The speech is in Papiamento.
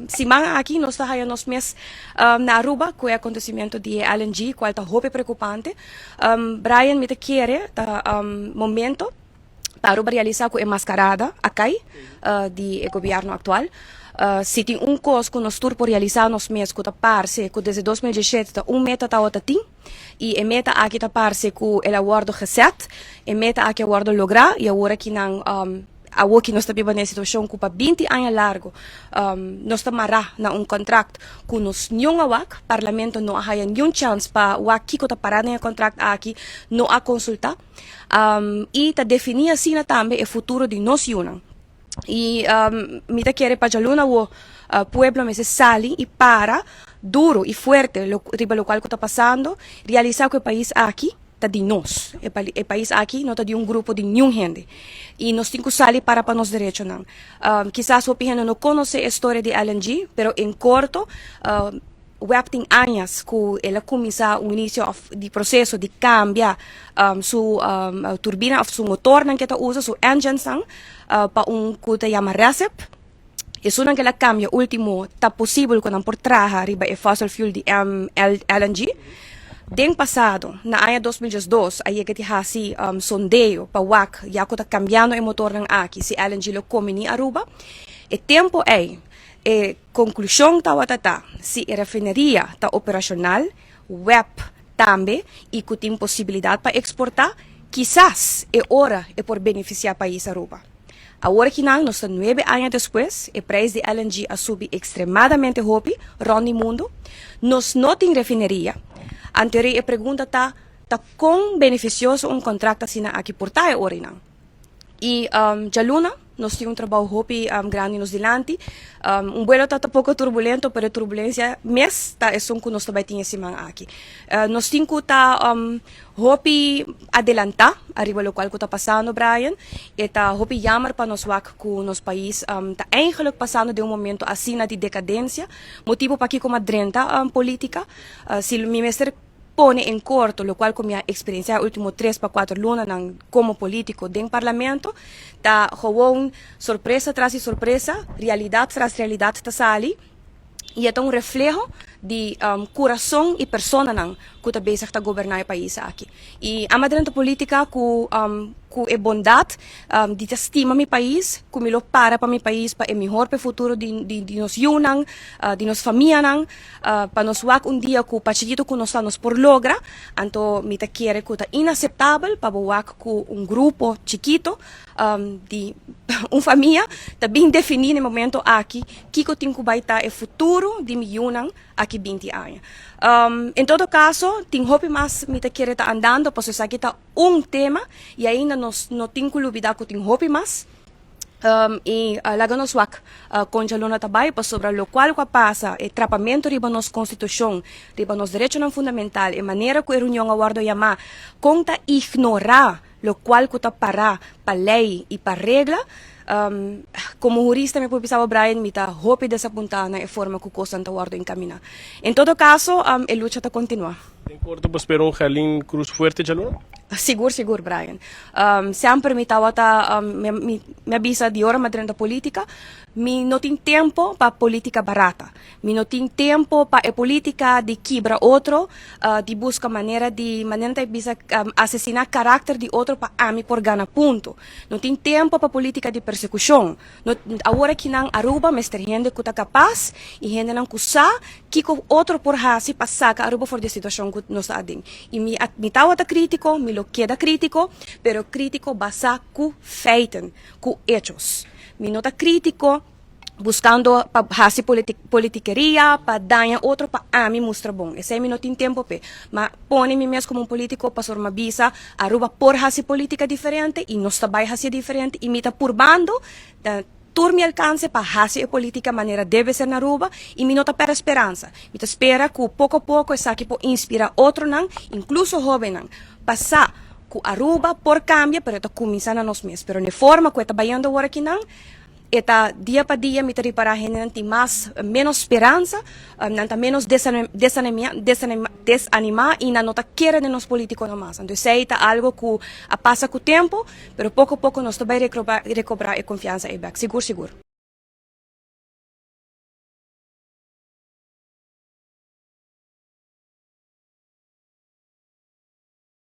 Siman aki nos ta haya nos mes na Aruba cu e acontecimento di e LNG, cual ta hopi preocupante. Brian, mi ta kere ta momento pa Aruba realisa cu e mascarada a cay di e gobierno actual. Si tin un cos cu nos tur por realisa nos mes cu ta parce cu desde 2017 ta un meta tawata tin y e meta aki ta parce cu el a wordo gezet, e meta aki a wordo logra y awor aki nan Awor ki nos ta biba den e situashon ku pa 20 aña largu nos ta mará na un kontrakt ku nos niun a wak, parlamento no a haya niun chans pa wak kiko ta pará den e kontrakt aki, no a konsultá i ta definí asina tambe e futuro di nos yunan. I mi ta kere pa djaluna awor pueblo mester sali i para duru i fuerte riba lokual ku ta pasando, realisá ku e pais aki ta di nos. E pais aki no ta di un grupo di niun hende. I nos tin ku sali para pa nos derechonan. Kisas hopi hende no konosé e storia di LNG, pero en korto, web tin añas ku el a kuminsá un inisio òf di proseso di kambia su turbina òf su motornan ku e ta usa, su enginesnan, pa un ku ta yama Recip. Esunnan ku el a kambia último ta posibel ku nan por traha riba e fossil fuel di LNG. Den pasado, na aña 2012, a yega di hasi sondeo pa wak ya ku ta kambiando e motornan aki si LNG lo komini Aruba. E tempu ei e konklushon tabata ta si e refineria ta operashonal, web tambe i ku tin posibilidat pa eksportá, kisas e ora e por benefisiá pais Aruba. Awor kinan nos ta 9 aña despues, e prijs di LNG a subi ekstremadamente hopi rònt di mundu. Nos no tin refineria. Anto e pregunta ta, ta kon benefisioso un kontrakt asina aki por ta e oranan? I djaluna nos tin un trabou hopi grandi nos dilanti. Un buelo ta poko turbulento, pero turbulensia mes ta esun ku nos ta bai tin e siman aki. Nos tin ku ta hopi adelantá ariba lokual ku ta pasando, Brian. E ta hopi jammer pa nos wak ku nos pais ta eigenlijk pasando den un momento asina di dekadensia. Motibu pakiko m'a drenta polítika. Si mi mester pone en korto lokual ku mi a eksperensiá último 3 pa 4 lunanan komo polítiko den parlamento, ta gewoon sorpresa tras di sorpresa, realidat tras realidat ta sali. I e ta un refleho di kurason i personanan ku ta bezig ta goberná e pais aki. I ami a drenta polítika ku e bondat di ta stima mi pais, ku mi lo para pa mi pais pa e mihor pa e futuro di nos yunan, di nos famianan, pa nos wak un dia ku pa chikitu ku nos ta nos por logra. Anto mi ta kere ku ta inaseptabel pa bo wak ku un grupo chikitu di un famia ta bin definí na e momento aki kiko tin ku bai ta e futuro di mi yunan aki 20 aña. En todo kaso, tin hopi mas mi ta kere ta andando, pasobra esaki ta un tema i ainda nos no tin ku lubidá ku tin hopi mas. I laga nos wak kon djaluna ta bai, pasobra lokual ku a pasa, e trapamentu riba nos konstitushon, riba nos derechonan fundamental, e manera ku e reunion a wòrdu yamá, kon ta ignorá lokual ku ta pará pa lei i pa regla. Komo hurista mi por bisa bo, Brian, mi ta hopi desapuntá na e forma ku kosnan ta wòrdu enkaminá. En todo kaso, e lucha ta kontinuá. Den korto bo spera un Gerlien Croes fuerte djaluna? Sigur, sigur, Brian. Semper mi tabata, mi a bisa di ora mi a drenta polítika, mi no tin tempu pa polítika barata. Mi no tin tempu pa e polítika di kibra otro, di buska manera di, manera ta bisa, asesiná karakter di otro pa ami por gana punto. No tin tempu pa polítika di persekushon. No, awor akinan Aruba mester hende ku ta kapas i hendenan ku sa kiko otro por hasi pa saka Aruba for di e situashon ku nos ta aden. I mi tabata krítiko, mi lo keda krítiko, pero krítiko basá ku feiten, ku hechos. Mi no ta krítiko buskando pa hasi politikeria, pa daña otro pa ami mustra bon. Esei mi no tin tempu p'e. Ma pone mi mes komo un polítiko pasobra mi a bisa Aruba por hasi polítika diferente i nos ta bai hasié diferente i mi ta purbando tur mi alkanse pa hasi e polítika manera debe ser na Aruba i mi no ta pèrdè speransa. Mi ta spera ku poko poko esaki por inspirá otronan, inkluso hóbennan, pa sa ku Aruba por kambia pero e ta kuminsá na nos mes. Pero na e forma ku e ta bayendo awor akinan, e ta dia pa dia mi ta ripará hendenan tin mas ménos speransa, nan ta ménos desanimá i nan no ta kere den nos polítikonan mas. Anto esei ta algu ku a pasa ku tempu, pero poko poko nos ta bai rekobrá e konfiansa ei bèk, sigur sigur.